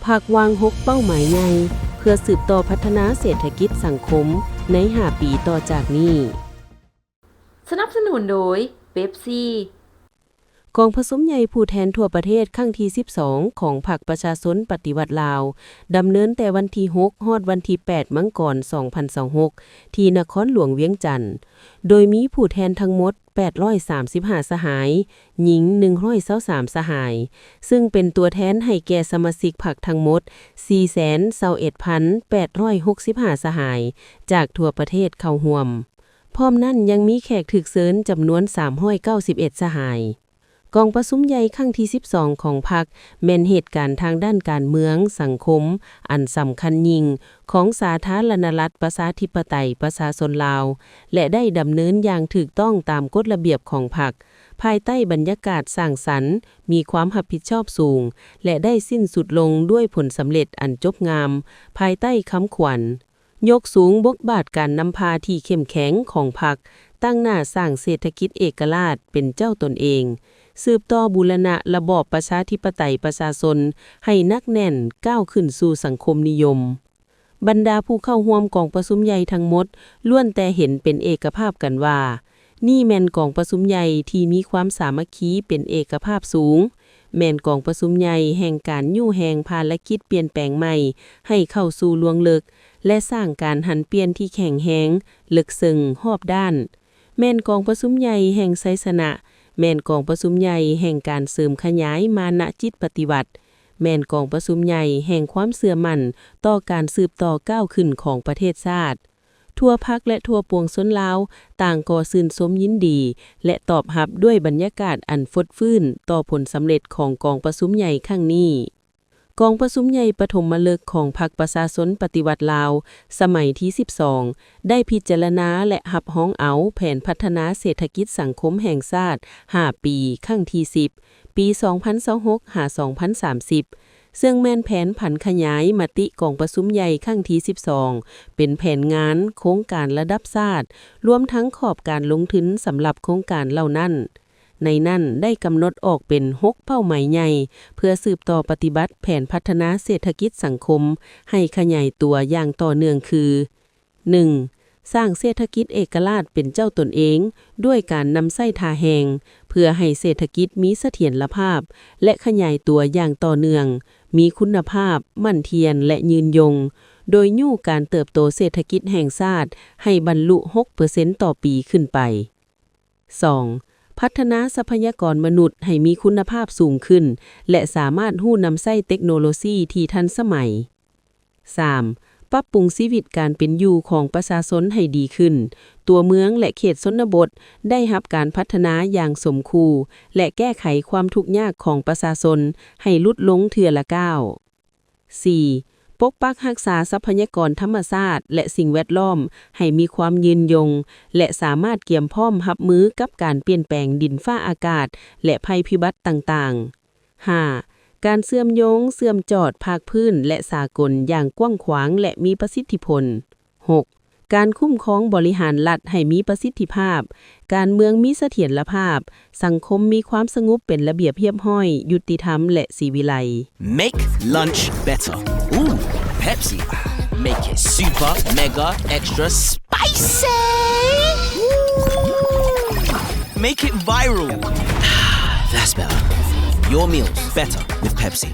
ພັກວາງຫົກເປົ້າໝາຍໃຫຍ່ ເພື່ອສືບຕໍ່ພັດທະນາເສດຖະກິດສັງຄົມໃນຫ້າປີຕໍ່ຈາກນີ້. ສະໜັບສະໜູນໂດຍ ເປັບຊີ. ກອງປະຊຸມໃຫຍ່ຜູ້ແທນທົ່ວປະເທດຄັ້ງທີສິບສອງ ຂອງພັກປະຊາຊົນປະຕິວັດລາວ ດຳເນີນແຕ່ວັນທີຫົກ ຮອດວັນທີແປດ ມັງກອນ ສອງພັນຊາວຫົກ ທີ່ນະຄອນຫຼວງວຽງຈັນ, ໂດຍມີຜູ້ແທນທັງໝົດ ແປດຮ້ອຍສາມສິບຫ້າສະຫາຍ, ຍິງໜຶ່ງຮ້ອຍຊາວສາມສະຫາຍ, ຊຶ່ງເປັນຕົວແທນໃຫ້ແກ່ສະມາຊິກພັກທັງໝົດ ສີ່ແສນຊາວເອັດພັນແປດຮ້ອຍຫົກສິບຫ້າສະຫາຍ ຈາກທົ່ວປະເທດເຂົ້າຮ່ວມ. ພ້ອມນັ້ນຍັງມີແຂກຖືກເຊີນຈຳນວນສາມຮ້ອຍເກົ້າສິບເອັດສະຫາຍ. ກອງປະຊຸມໃຫຍ່ຄັ້ງທີສິບສອງຂອງພັກ ແມ່ນເຫດການທາງດ້ານການເມືອງ, ສັງຄົມ ອັນສຳຄັນຍິ່ງຂອງສາທາລະນະລັດປະຊາທິປະໄຕປະຊາຊົນລາວ ແລະ ໄດ້ດຳເນີນຢ່າງຖືກຕ້ອງຕາມກົດລະບຽບຂອງພັກ, ພາຍໃຕ້ບັນຍາກາດສ້າງສັນ, ມີຄວາມຮັບຜິດຊອບສູງ ແລະ ໄດ້ສິ້ນສຸດລົງດ້ວຍຜົນສຳເລັດອັນຈົບງາມ ພາຍໃຕ້ຄຳຂວັນ ຍົກສູງບົດບາດການນຳພາທີ່ເຂັ້ມແຂງຂອງພັກ, ຕັ້ງໜ້າສ້າງເສດຖະກິດເອກະລາດເປັນເຈົ້າຕົນເອງ, ສືບຕໍ່ບູລະນະລະບອບປະຊາທິປະໄຕປະຊາຊົນໃຫ້ໜັກແໜ້ນ, ກ້າວຂຶ້ນສູ່ສັງຄົມນິຍົມ. ບັນດາຜູ້ເຂົ້າຮ່ວມກອງປະຊຸມໃຫຍ່ທັງໝົດ ລ້ວນແຕ່ເຫັນເປັນເອກະພາບກັນວ່າ ນີ້ແມ່ນກອງປະຊຸມໃຫຍ່ທີ່ມີຄວາມສາມັກຄີເປັນເອກະພາບສູງ, ແມ່ນກອງປະຊຸມໃຫຍ່ແຫ່ງການຍູ້ແຮງພາລະກິດປ່ຽນແປງໃໝ່ໃຫ້ເຂົ້າສູ່ລວງເລິກ ແລະ ສ້າງການຫັນປ່ຽນທີ່ແຂງແຮງ, ເລິກເຊິ່ງ, ຮອບດ້ານ, ແມ່ນກອງປະຊຸມໃຫຍ່ແຫ່ງໄຊຊະນະ, ແມ່ນກອງປະຊຸມໃຫຍ່ແຫ່ງການເສີມຂະຫຍາຍມານະຈິດປະຕິວັດ, ແມ່ນກອງປະຊຸມໃຫຍ່ແຫ່ງຄວາມເຊື່ອໝັ້ນຕໍ່ການສືບຕໍ່ກ້າວຂຶ້ນຂອງປະເທດຊາດ. ທົ່ວພັກ ແລະ ທົ່ວປວງຊົນລາວ ຕ່າງກໍຊື່ນຊົມຍິນດີ ແລະ ຕອບຮັບດ້ວຍບັນຍາກາດອັນຟົດຟື້ນຕໍ່ຜົນສຳເລັດຂອງກອງປະຊຸມໃຫຍ່ຄັ້ງນີ້. ກອງປະຊຸມໃຫຍ່ປະຖົມມະລຶກຂອງພັກປະຊາຊົນປະຕິວັດລາວ ສະໄໝທີສິບສອງ ໄດ້ພິຈາລະນາ ແລະ ຮັບຮອງເອົາແຜນພັດທະນາເສດຖະກິດສັງຄົມແຫ່ງຊາດຫ້າປີ ຄັ້ງທີສິບ ປີສອງພັນຊາວຫົກ ຫາ ສອງພັນສາມສິບ ເຊິ່ງແມ່ນແຜນຜັນຂະຫຍາຍມະຕິກອງປະຊຸມໃຫຍ່ຄັ້ງທີສິບສອງ ເປັນແຜນງານໂຄງການລະດັບຊາດ, ລວມທັງຂອບການລົງທຶນສຳລັບໂຄງການເຫຼົ່ານັ້ນ. ໃນນັ້ນໄດ້ກຳນົດອອກເປັນຫົກເປົ້າໝາຍໃຫຍ່ ເພື່ອສືບຕໍ່ປະຕິບັດແຜນພັດທະນາເສດຖະກິດສັງຄົມໃຫ້ຂະຫຍາຍຕົວຢ່າງຕໍ່ເນື່ອງຄື ໜຶ່ງ, ສ້າງເສດຖະກິດເອກະລາດເປັນເຈົ້າຕົນເອງ ດ້ວຍການນຳໃຊ້ທ່າແຮງ ເພື່ອໃຫ້ເສດຖະກິດມີສະຖຽນລະພາບ ແລະ ຂະຫຍາຍຕົວຢ່າງຕໍ່ເນື່ອງ, ມີຄຸນນະພາບ, ໝັ້ນທ່ຽນ ແລະ ຍືນຍົງ, ໂດຍຍູ້ການເຕີບໂຕເສດຖະກິດແຫ່ງຊາດໃຫ້ບັນລຸຫົກເປີເຊັນຕໍ່ປີຂຶ້ນໄປ. ສອງ, ພັດທະນາຊັບພະຍາກອນມະນຸດໃຫ້ມີຄຸນນະພາບສູງຂຶ້ນ ແລະ ສາມາດຮູ້ນຳໃຊ້ເຕັກໂນໂລຊີທີ່ທັນສະໄໝ. ສາມ, ປັບປຸງຊີວິດການເປັນຢູ່ຂອງປະຊາຊົນໃຫ້ດີຂຶ້ນ, ຕົວເມືອງ ແລະ ເຂດຊົນນະບົດໄດ້ຮັບການພັດທະນາຢ່າງສົມຄູ່ ແລະ ແກ້ໄຂຄວາມທຸກຍາກຂອງປະຊາຊົນໃຫ້ຫຼຸດລົງເທື່ອລະກ້າວ. ສີ່, ປົກປັກຮັກສາຊັບພະຍາກອນທຳມະຊາດ ແລະ ສິ່ງແວດລ້ອມໃຫ້ມີຄວາມຍືນຍົງ ແລະ ສາມາດກຽມພ້ອມຮັບມືກັບການປ່ຽນແປງດິນຟ້າອາກາດ ແລະ ໄພພິບັດຕ່າງໆ. ຫ້າ, ການເຊື່ອມໂຍງເຊື່ອມຈອດພາກພື້ນ ແລະ ສາກົນຢ່າງກວ້າງຂວາງ ແລະ ມີປະສິດທິຜົນ. ຫົກ, ການຄຸ້ມຄອງບໍລິຫານລັດໃຫ້ມີປະສິດທິພາບ, ການເມືອງມີສະຖຽນລະພາບ, ສັງຄົມມີຄວາມສະຫງົບເປັນລະບຽບຮຽບຮ້ອຍ, ຍຸຕິທຳ ແລະ ສີວິໄລ. Make lunch better. Ooh, Pepsi. Make it super, mega, extra spicy. Ooh. Make it viral. That's better. Your meals better with Pepsi.